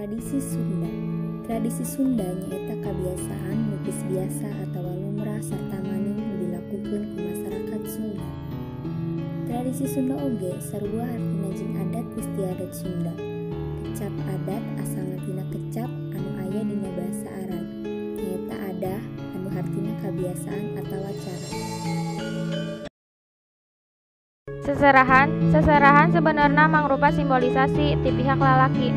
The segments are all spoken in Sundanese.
Tradisi Sunda. Tradisi Sunda nyaeta kabiasaan nu geus biasa atawa lumrah sarta maning nu dilakukeun ku masyarakat Sunda. Tradisi Sunda oge sarua hartina jeung adat istiadat Sunda. Kecap adat asalna tina kecap anu aya dina basa Arab, nyaeta adah anu hartina kabiasaan atawa cara. Seserahan, seserahan sebenarna mangrupa simbolisasi ti pihak lalaki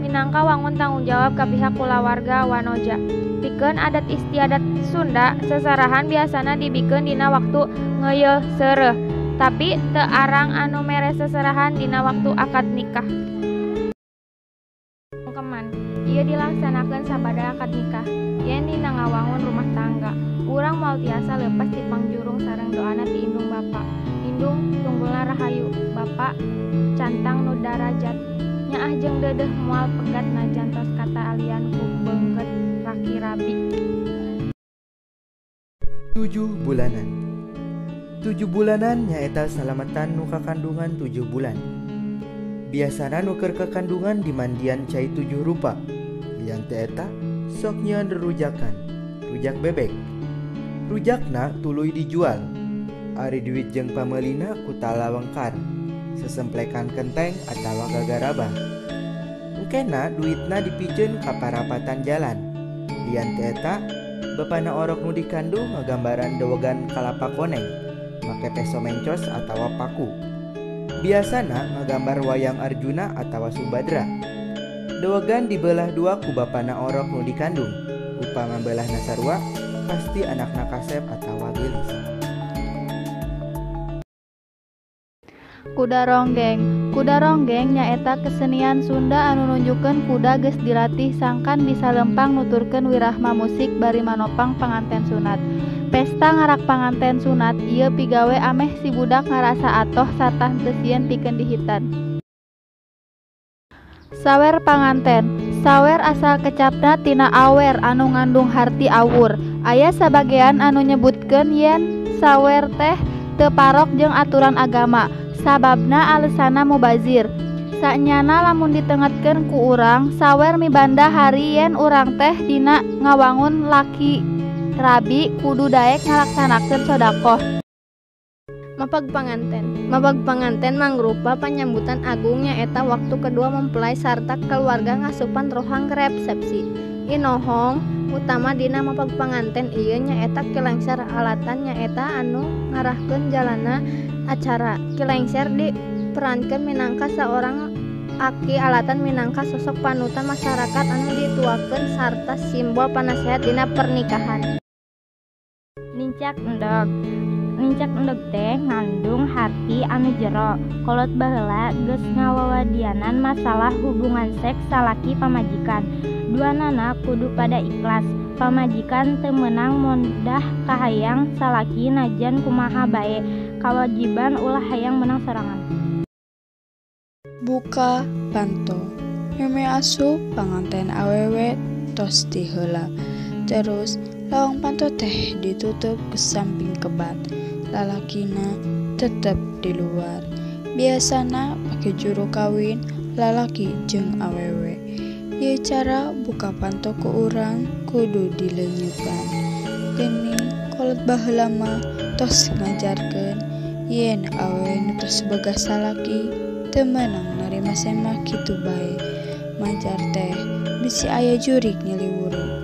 minangka wangun tanggung jawab ka pihak kulawarga wanoja. Pikeun adat istiadat Sunda, seserahan biasana dibikeun dina waktu ngeuyeul seureuh, tapi teu arang anu mere seserahan dina waktu akad nikah. Sungkeman, ieu dilaksanakeun sabada akad nikah, yen dina ngawangun rumah tangga. Urang moal tiasa leupas ti pangjurung sareng doana ti indung bapa. Indung tunggulna rahayu, bapa cantang nu darajat. Nyaah jeung deudeuh moal pegat najan tos kataalian ku beungkeut raki rabi. 7 bulanan. 7 bulanan nyaeta salamatan nu kakandungan 7 bulan. Biasana nu keur kakandungan dimandian cai 7 rupa. Lian teh eta sok nyieun rujakan, rujak bebek. Rujakna tuluy dijual. Ari duit jeung pameulina ku talawengkar, sesemplekan kenteng atawa gagarabah. Engkena duitna dipijeun ka parapatan jalan. Lian teh eta bapana orok nu dikandung ngagambaran dewegan kalapa koneng, make peso mencos atawa paku. Biasana ngagambar wayang Arjuna atawa Subadra. Dewegan dibelah dua ku bapana orok nu dikandung. Upama belahna sarua, pasti anakna kasep atawa geulis. Kuda ronggeng. Kuda ronggeng nyaeta kesenian Sunda anu nunjukkeun kuda geus dilatih sangkan bisa lempang nuturkeun wirahma musik bari manopang panganten sunat. Pesta ngarak panganten sunat ieu pigawe ameh si budak ngarasa atoh sarta henteu sieun pikeun dihitan. Sawer panganten. Sawer asal kecapna tina awer anu ngandung harti awur. Aya sabagean anu nyebutkeun yen sawer teh teu parok jeung aturan agama. Sababna alesana mubazir. Sanyana lamun ditengetkeun ku urang, sawer mibanda hari yen urang teh dina ngawangun laki rabi kudu daek ngalaksanakeun sodakoh. Mapag panganten. Mapag panganten mangrupa panyambutan agung nyaeta waktu kedua mempelai sarta keluarga ngasupan rohang resepsi. Inohong utama dina mapag panganten ieu nyaeta Ki Lengser alatan nyaeta anu ngarahkeun jalana acara. Ki Lengser diperankeun minangka saorang aki alatan minangka sosok panutan masyarakat anu dituakeun sarta simbol panasehat dina pernikahan. Nincak endog. Nincak endog teh ngandung harti anu jero. Kolot baheula geus ngawawadianan masalah hubungan seks salaki pamajikan. Duanana kudu pada ikhlas. Pamajikan teu meunang mondah kahayang salaki najan kumaha bae. Kawajiban ulah hayang menang sorangan. Buka panto. Meme asup panganten awewe tos tiheula. Terus lawang panto teh ditutup ke samping kebat. Lalakina tetep di luar. Biasana pake juru kawin lalaki jeung awewe. Ieu cara buka panto ku urang kudu dilenyeupan. Geuning kolot baheula mah tos ngajarkeun yen awewe nu tos boga salaki teu meunang narima semah kitu bae. Majar teh bisi aya jurig nyiliwuru.